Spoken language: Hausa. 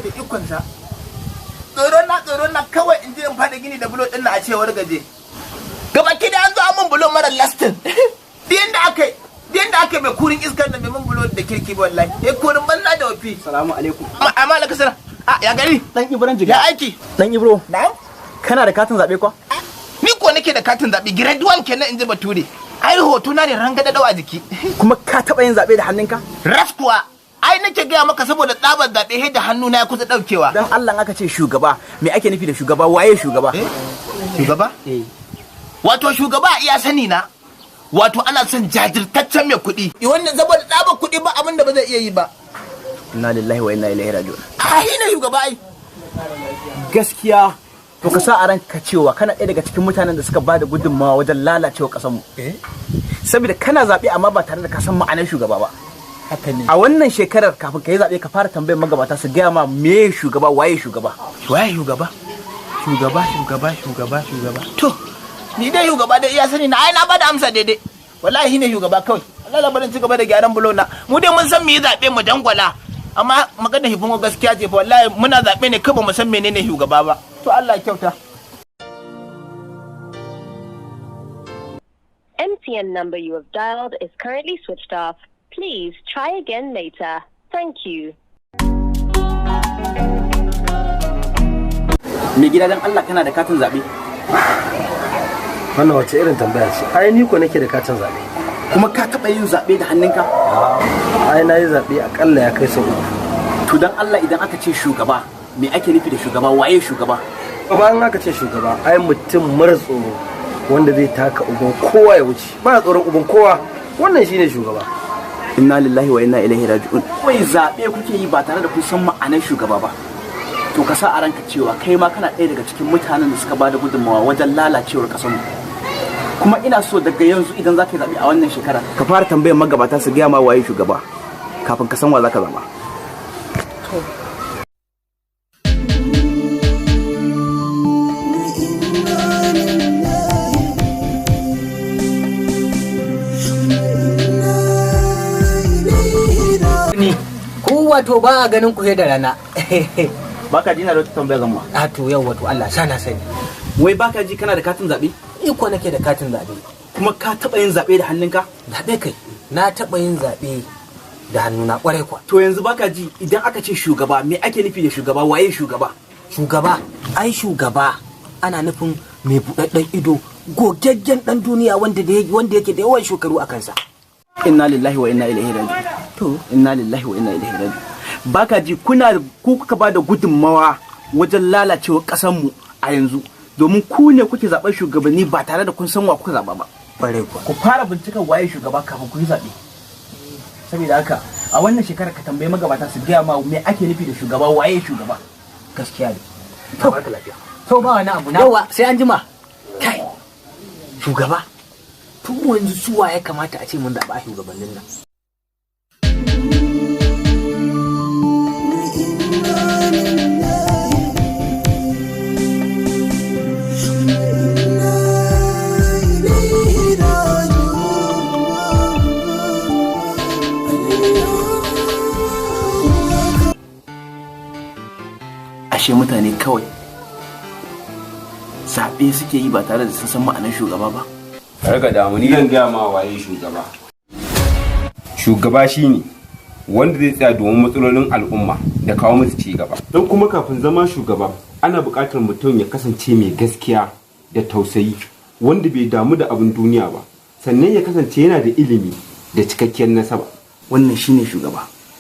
Allah da ikonsa. Tsoro na, tsoro na kawai in je in fada gini da bulo din na a cewar gaje. Gaba ki da an zo an mun bulo mara lasting. Din da aka yi mai kurin iskar da mai mun bulo da kirki ba wallahi. Eh, kurin banza da wafi. Salamu alaikum. Amma Allah kasara. A ya gari? Dan Ibran Jiga. Ya aiki? Dan Ibro. Na'am. Kana da katin zabe kwa? Ni ko nake da katin zaɓe grade 1 kenan, in ji Bature. Ai hoto na ne rangada dawa jiki. Kuma ka taba yin zabe da hannunka? Ras kuwa. Ai nake gaya maka, saboda tsabar zaɓe sai da hannu na ya kusa ɗaukewa. Dan Allah, aka ce shugaba, me ake nufi da shugaba? Waye shugaba? Eh? Shugaba? Eh. Wato shugaba a iya sani na. Wato ana son jajirtaccen mai kuɗi. Wannan saboda tsabar kuɗi ba abin da ba zai iya yi ba. Inna lillahi wa inna ilaihi raji'un. Ai ne shugaba ai. Gaskiya to ka sa a ranka cewa kana ɗaya daga cikin mutanen da suka bada gudunmawa wajen lalacewa ƙasar mu. Eh? Saboda kana zaɓe amma ba tare da ka san ma'anar shugaba ba. Haka ne. A wannan shekarar, kafin ka yi zaɓe, ka fara tambayar magabata su gaya ma me shugaba, waye shugaba. Waye shugaba? Shugaba, shugaba, shugaba, shugaba. To, ni dai shugaba dai iya sani na ai na bada amsa daidai. Wallahi ne shugaba kawai. Allah labarin ci gaba da gyaran bulo na. Mu dai mun san mu yi zaɓe mu dangwala. Amma magana hifin gaskiya ce fa, wallahi muna zaɓe ne kai ba mu san menene shugaba ba. To, Allah ya kyauta. MTN number you have dialed is currently switched off. Please try again later. Thank you. Mai gida, dan Allah, kana da katin zaɓe? Wannan wace irin tambaya ce? Ai ni ko nake da katin zaɓe. Kuma ka taɓa yin zaɓe da hannunka? Ai na yi zaɓe akalla ya kai sau 3. To, dan Allah, idan aka ce shugaba, me ake nufi da shugaba? Waye shugaba? Bayan aka ce shugaba, ai mutum mara tsoro wanda zai taka uban kowa ya wuce, ba tsoron uban kowa, wannan shine shugaba. Inna lillahi wa inna ilaihi raji'un. Kawai zaɓe kuke yi ba tare da kun san ma'anar shugaba ba. To, ka sa a ranka cewa kai ma kana ɗaya daga cikin mutanen da suka bada gudunmawa wajen lalacewar ƙasar mu. Kuma ina so daga yanzu, idan za ka yi zaɓe a wannan shekara, ka fara tambayar magabata su gaya ma waye shugaba kafin ka san wa za ka zaɓa. Ni ku wato ba a ganin ku da rana. Baka ji na da wata tambaya zan ma. A to, yau wato Allah sana sani. Wai baka ji, kana da katin zaɓe? Iko nake da katin zaɓe. Kuma ka taɓa yin zaɓe da hannunka? Zaɓe kai, na taɓa yin zaɓe da hannuna ƙwarai kuwa. To, yanzu baka ji, idan aka ce shugaba, me ake nufi da shugaba? Waye shugaba? Shugaba, ai shugaba ana nufin mai buɗaɗɗen ido, gogaggen ɗan duniya wanda yake da yawan shekaru a kansa. Inna lillahi wa inna ilaihi raji'un. To, inna lillahi wa inna ilaihi raji'un. Baka ji, kuna ku kuka ba da gudunmawa wajen lalacewar ƙasar mu a yanzu, domin ku ne kuke zaɓar shugabanni ba tare da kun san wa kuka zaɓa ba. Ƙwarai kuwa. Ku fara bincikar waye shugaba kafin ku yi zaɓe. Saboda haka a wannan shekarar ka tambayi magabata su gaya ma me ake nufi da shugaba, waye shugaba. Gaskiya ne. To, to, ba wani abu na. Yawa, sai an jima. Kai, shugaba. To, yanzu suwa ya kamata a ce mun zaɓa a shugabannin nan? Ashe mutane kawai zaɓe suke yi ba tare da sun san ma'anar shugaba ba. Raka damu, ni zan gaya ma waye shugaba. Shugaba shine wanda zai tsaya domin matsalolin al'umma da kawo musu ci gaba. Don kuma kafin zama shugaba ana buƙatar mutum ya kasance mai gaskiya da tausayi, wanda bai damu da abin duniya ba, sannan ya kasance yana da ilimi da cikakkiyar nasaba. Wannan shine shugaba.